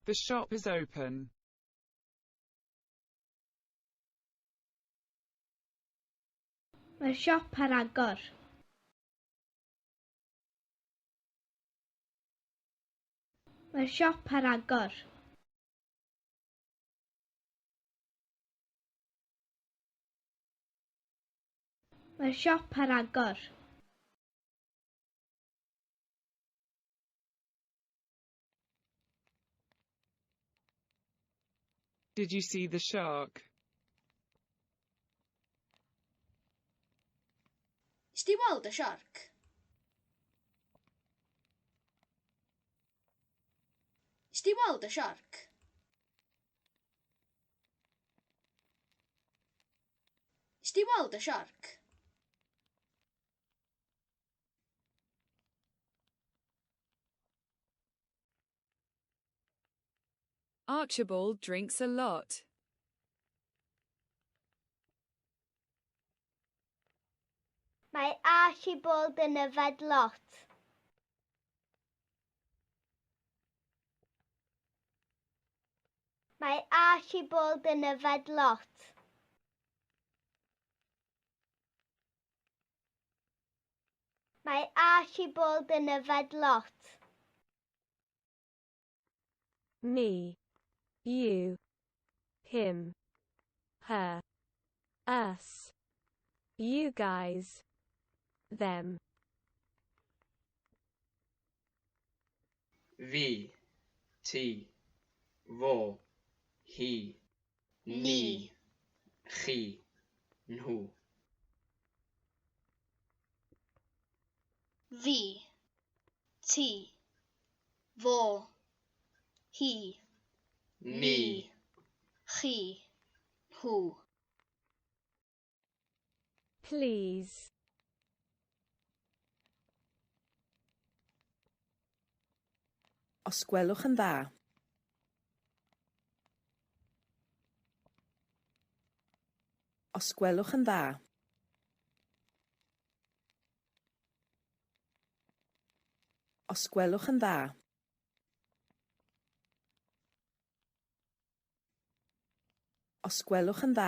The shop is open. Mae'r siop ar agor. Mae'r siop ar agor. Mae'r siop ar agor. Did you see the shark? Nes di weld y siarc? Nes di weld y siarc? Nes di weld y siarc? Archibald drinks a lot. Mae Archibald yn yfed lot. Mae Archibald yn yfed lot. Mae Archibald yn yfed lot. Me. You. Him. Her. Us. You guys. Them. Fi, ti, fo, hi, ni, chi, nhw. Fi, ti, fo, hi, Ni, chi, nhw. Please. Os gwelwch yn dda. Os gwelwch yn dda. Os gwelwch yn dda. Os gwelwch yn dda.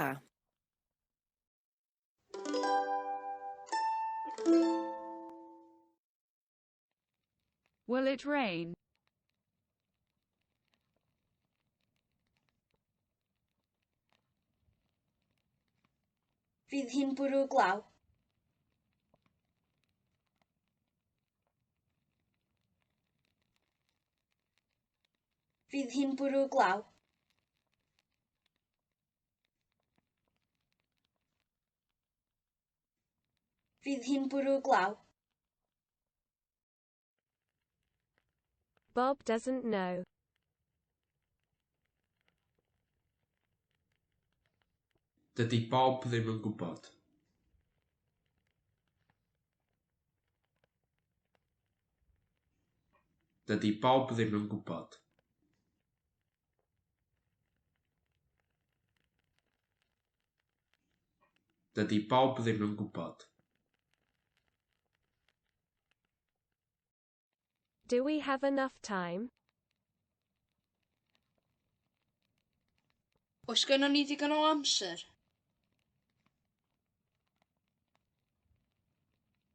Will it rain? Fydd hi'n bwrw glaw? Fydd hi'n bwrw glaw? Fydd hi'n bwrw glaw? Bob doesn't know. Dydy Bob ddim yn gwybod. Dydy Bob ddim yn gwybod. Dydy Bob ddim yn gwybod. Do we have enough time? Oes gynnon ni ddigon o amser?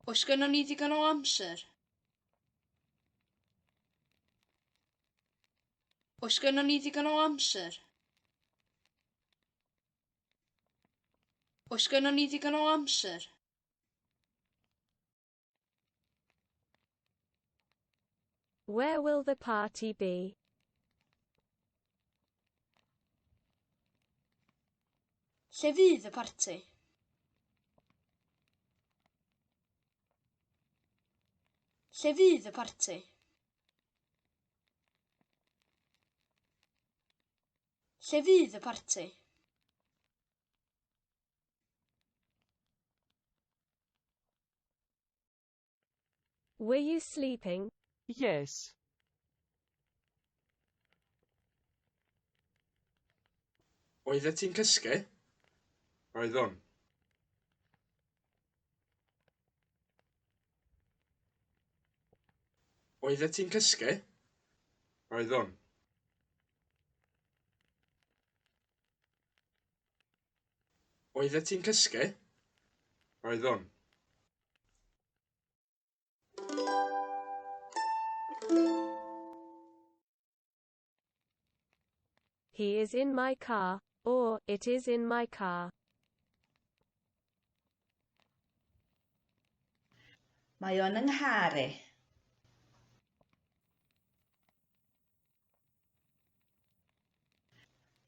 Oes gynnon ni ddigon o amser? Oes gynnon ni ddigon o amser? Oes gynnon ni ddigon o amser? Where will the party be? Lle fydd y parti? Lle fydd y parti? Lle fydd y parti? Were you sleeping? Yes. Oeddet ti'n cysgu? Oeddwn. Oeddet ti'n cysgu? Oeddwn. Oeddet ti'n cysgu? Oeddwn. He is in my car, or, it is in my car. Mae o'n 'y nghar i.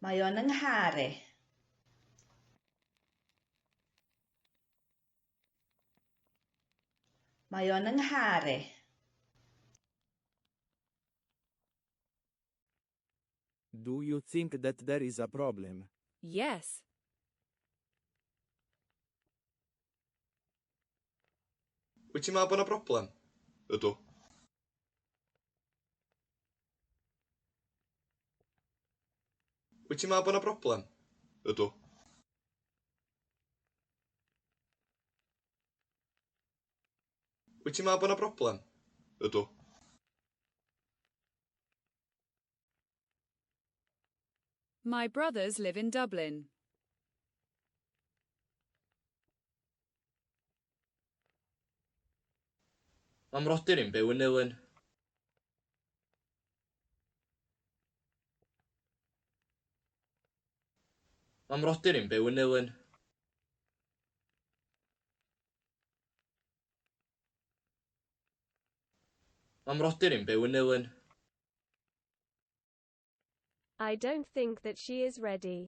Mae o'n 'y nghar i. Mae o'n 'y nghar i. Do you think that there is a problem? Yes. Wyt ti'n meddwl bod 'na broblem? Ydw. Wyt ti'n meddwl bod 'na broblem? Ydw. Wyt ti'n meddwl bod 'na broblem? Ydw. My brothers live in Dublin. Mae 'mrodyr i'n byw yn Nulyn. Mae 'mrodyr i'n byw yn Nulyn. Mae 'mrodyr i'n byw yn Nulyn. I don't think that she is ready.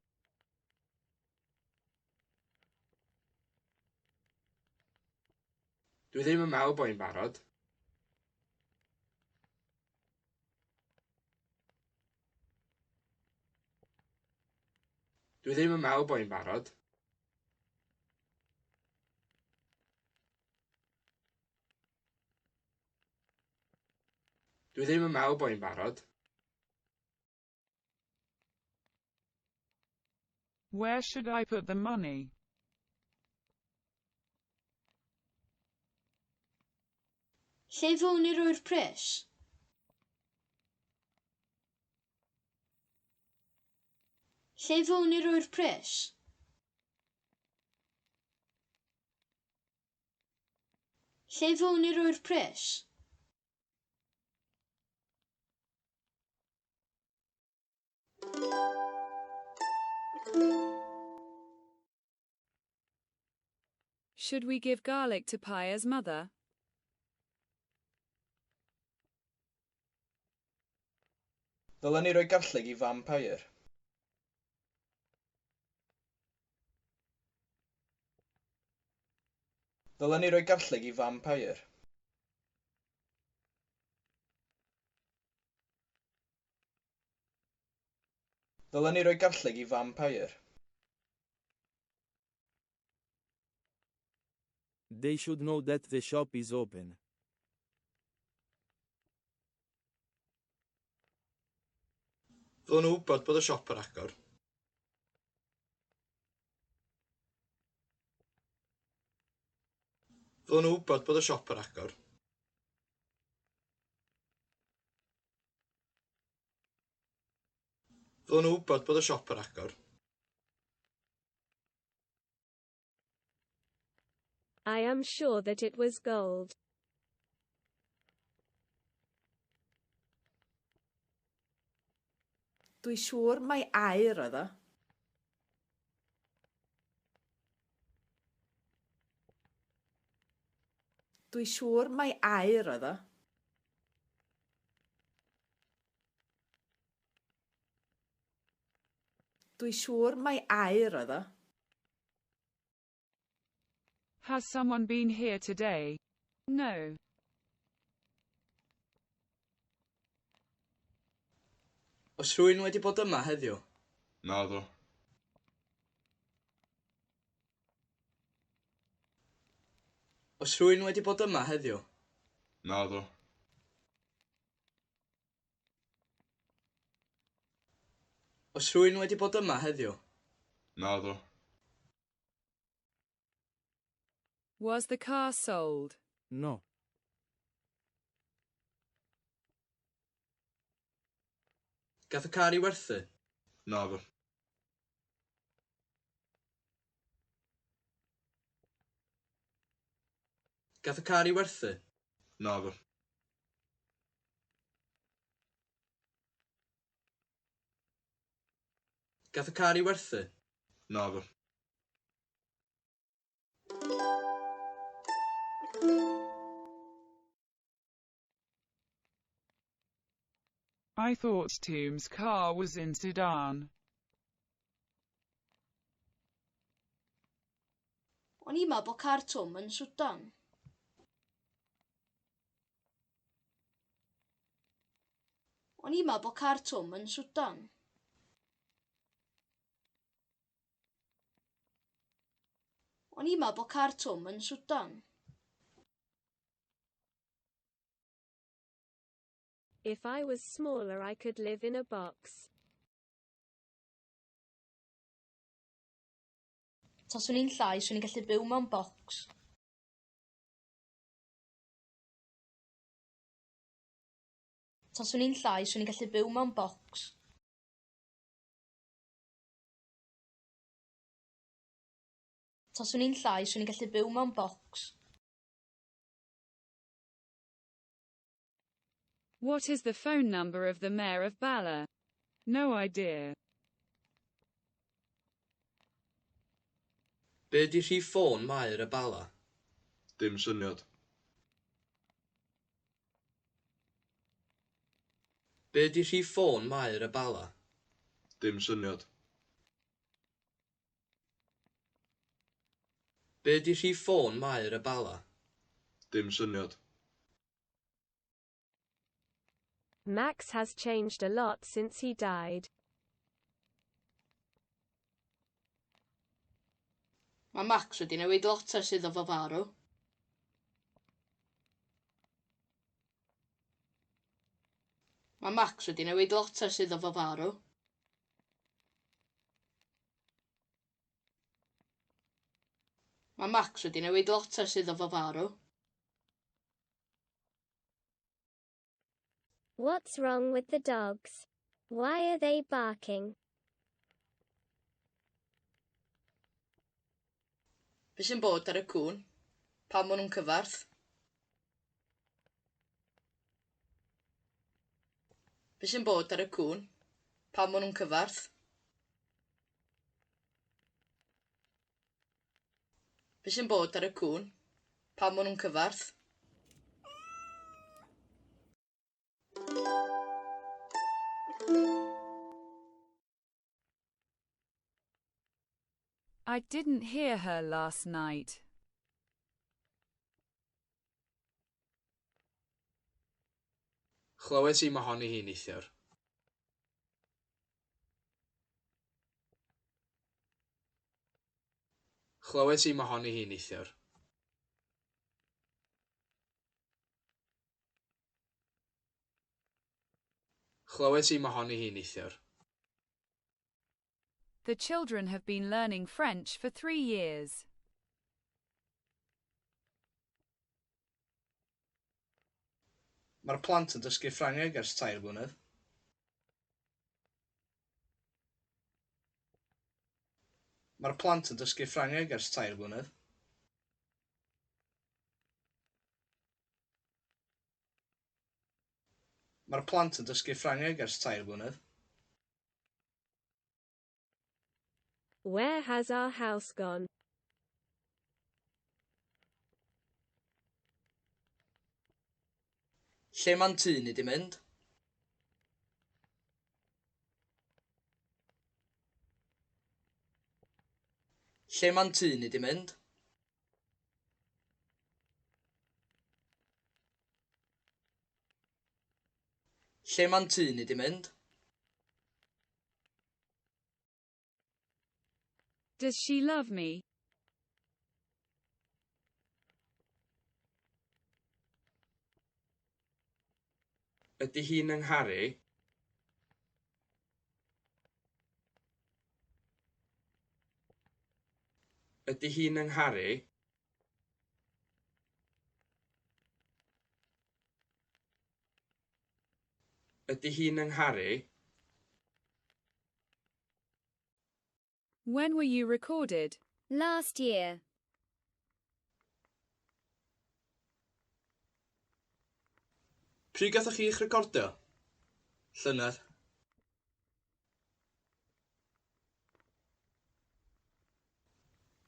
Dwi ddim yn meddwl bod hi'n barod. Dwi ddim yn meddwl bod hi'n barod. Dwi ddim yn meddwl bod hi'n barod. Where should I put the money? Lle ddylwn i roi'r pres? Lle ddylwn i roi'r pres? Lle ddylwn i roi'r pres? Should we give garlic to Pia's mother? Ddylen ni roi garlleg i fam Pair? Ddylen ni roi garlleg i fam Pair? Ddylen ni roi garlleg i fam Pair? They should know that the shop is open. Ddylen nhw wybod bod y siop ar agor. Ddylen nhw wybod bod y siop ar agor. Ddylen nhw wybod bod y siop ar agor. I am sure that it was gold. Dwi siŵr mai aur oedd o. Dwi siŵr mai aur oedd o. Dwi siŵr mai aur oedd o. Has someone been here today? No. Oes rhywun wedi bod yma heddiw? Naddo. Oes rhywun wedi bod yma heddiw? Naddo. Oes rhywun wedi bod yma heddiw? Naddo. Was the car sold? No. Gath y car ei werthu? Naddo. Gath y car ei werthu? Naddo. Gath y car ei werthu? Naddo. I thought Toom's car was in Sudan. O'n i'n meddwl bod car Twm yn Swdan. O'n i'n meddwl bod car Twm yn Swdan. O'n i'n meddwl bod car Twm yn Swdan. If I was smaller I could live in a box. Taswn i'n llai, 'swn i'n gallu byw mewn bocs. Taswn i'n llai, 'swn i'n gallu byw mewn bocs. Taswn i'n llai, 'swn i'n gallu byw mewn bocs. What is the phone number of the mayor of Bala? No idea. Be 'di rhif ffôn Maer y Bala? Dim syniad. Be 'di rhif ffôn Maer y Bala? Dim syniad. Be 'di rhif ffôn Maer y Bala? Dim syniad. Max has changed a lot since he died. Mae Max wedi newid lot ers iddo fo farw. Mae Max wedi newid lot ers iddo fo farw. Mae Max wedi newid lot ers iddo fo farw. What's wrong with the dogs? Why are they barking? Be sy'n bod ar y cŵn? Pam maen nhw'n cyfarth? Be sy'n bod ar y cŵn? Pam maen nhw'n cyfarth? Be sy'n bod ar y cŵn? Pam maen nhw'n cyfarth? I didn't hear her last night. Chlywes i mohoni hi neithiwr. Chlywes i mohoni hi neithiwr. Chlywes i mohoni hi neithiwr. The children have been learning French for 3 years. Mae'r plant yn dysgu Ffrangeg ers 3 blynedd. Mae'r plant yn dysgu Ffrangeg ers 3 blynedd. Mae'r plant yn dysgu Ffrangeg ers 3 blynedd. Where has our house gone? Lle ma'n tŷ ni 'di mynd? Lle ma'n tŷ ni 'di mynd? Lle ma'n tŷ ni 'di mynd? Does she love me? Ydy hi'n 'y ngharu i? Ydy hi'n 'y ngharu i? Ydy hi'n 'y ngharu i? When were you recorded? Last year. Pryd gathoch chi eich recordio? Llynedd.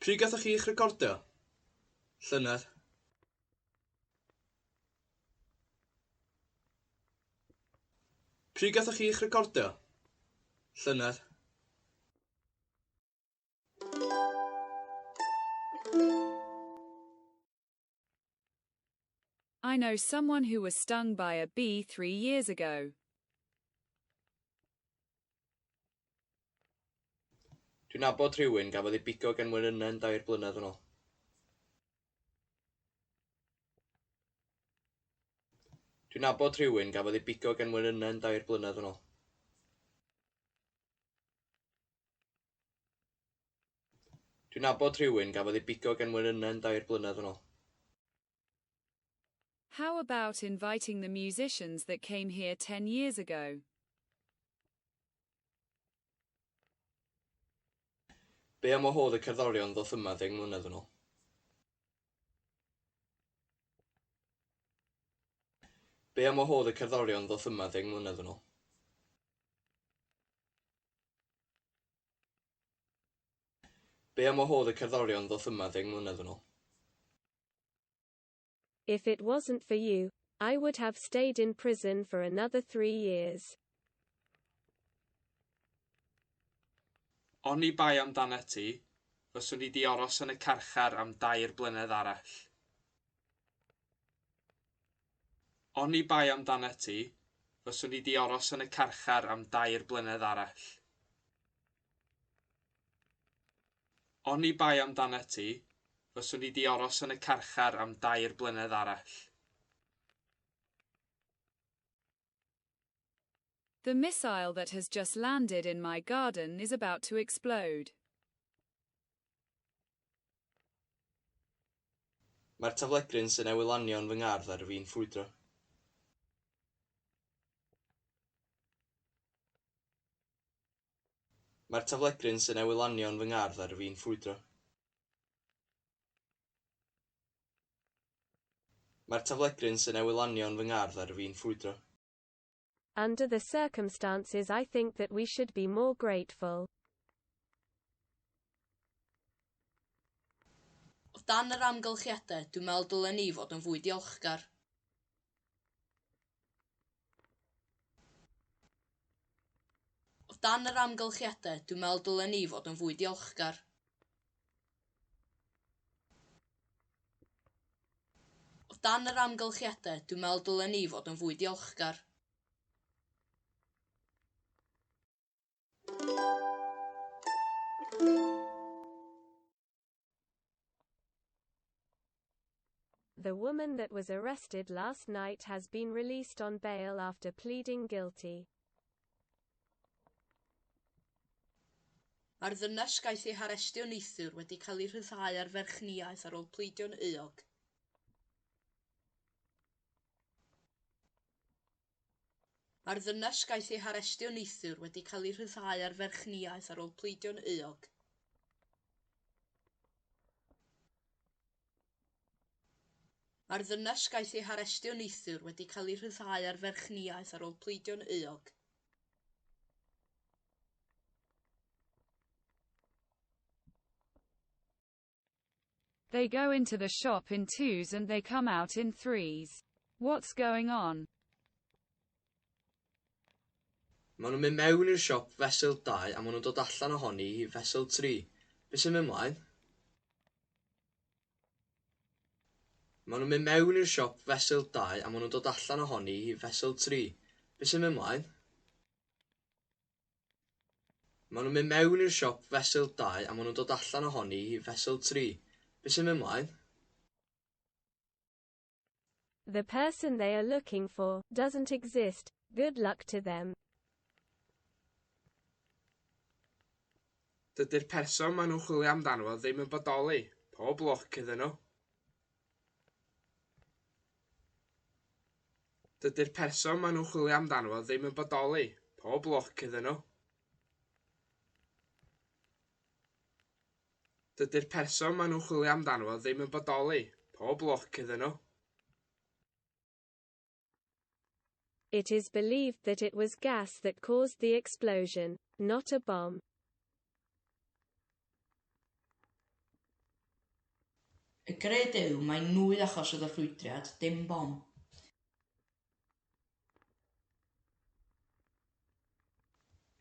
Pryd gathoch chi eich recordio? Llynedd. Pryd gathoch chi eich recordio? Llynedd. I know someone who was stung by a bee 3 years ago. Dwi'n nabod rhywun gafodd ei bigo gan wenynen 3 blynedd yn ôl. Dwi'n nabod rhywun gafodd ei bigo gan wenynen 3 blynedd yn ôl. Dwi'n nabod rhywun gafodd ei bigo gan wenynen 3 blynedd yn ôl. How about inviting the musicians that came here 10 years ago? Be am wahodd y cerddorion ddoth yma 10 mlynedd yn ôl? Be am wahodd y cerddorion ddoth yma 10 mlynedd yn ôl? Be am wahodd y cerddorion ddoth yma 10 mlynedd yn ôl? If it wasn't for you, I would have stayed in prison for another 3 years. Oni bai amdanat ti, fyswn i 'di aros yn y carchar am 3 blynedd arall. Oni bai amdanat ti, fyswn i 'di aros yn y carchar am 3 blynedd arall. Oni bai amdanat ti, fyswn i 'di aros yn y carchar am 3 blynedd arall. The missile that has just landed in my garden is about to explode. Mae'r taflegryn sydd newydd lanio yn fy ngardd ar fin ffrwydro. Mae'r taflegryn sydd newydd lanio yn fy ngardd ar fin ffrwydro. Mae'r taflegryn sydd newydd lanio yn fy ngardd ar fin ffrwydro. Under the circumstances, I think that we should be more grateful. O dan yr amgylchiadau, dwi'n meddwl dylen ni fod yn fwy diolchgar. O dan yr amgylchiadau, dwi'n meddwl dylen ni fod yn fwy diolchgar. O dan yr amgylchiadau, dwi'n meddwl dylen ni fod yn fwy diolchgar. The woman that was arrested last night has been released on bail after pleading guilty. Mae'r ddynes gaeth ei harestio neithiwr wedi cael ei rhyddhau ar farchniaeth ar ôl pledio'n euog. Mae'r ddynes gaeth ei harestio neithiwr wedi cael ei rhyddhau ar farchniaeth ar ôl pledio'n euog. Mae'r ddynes gaeth ei harestio neithiwr wedi cael ei rhyddhau ar farchniaeth ar ôl pledio'n euog. They go into the shop in twos and they come out in threes. What's going on? Maen nhw'n mynd mewn i'r siop fesul 2 a maen nhw'n dod allan ohoni hi fesul 3. Be sy'n mynd mlaen? Maen nhw'n mynd mewn i'r siop fesul 2 a maen nhw'n dod allan ohoni hi fesul 3. Be sy'n mynd mlaen? Maen nhw'n mynd mewn i'r siop fesul 2 a maen nhw'n dod allan ohoni hi fesul 3. Be sy'n mynd mlaen? The person they are looking for doesn't exist. Good luck to them. Dydy'r person maen nhw'n chwilio amdano fo ddim yn bodoli. Pob lwc iddyn nhw. Dydy'r person maen nhw'n chwilio amdano fo ddim yn bodoli. Pob lwc iddyn nhw. Dydy'r person maen nhw'n chwilio amdano fo ddim yn bodoli. Pob lwc iddyn nhw. It is believed that it was gas that caused the explosion, not a bomb. Y gred yw mai nwy achosodd y ffrwydriad, dim bom.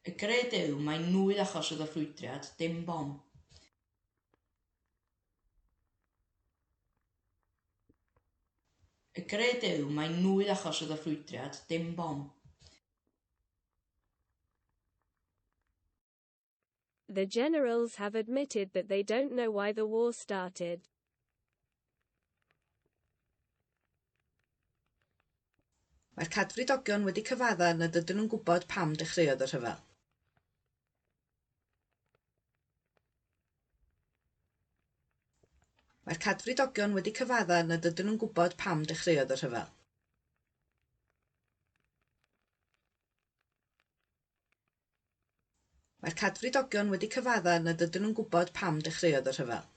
Y gred yw mai nwy achosodd y ffrwydriad, dim bom. Y gred yw mai nwy achosodd y ffrwydriad, dim bom. The generals have admitted that they don't know why the war started. Mae'r cadfridogion wedi cyfadda nad ydyn nhw'n gwybod pam dechreuodd y rhyfel. Mae'r cadfridogion wedi cyfadda nad ydyn nhw'n gwybod pam dechreuodd y rhyfel. Mae'r cadfridogion wedi cyfadda nad ydyn nhw'n gwybod pam dechreuodd y rhyfel.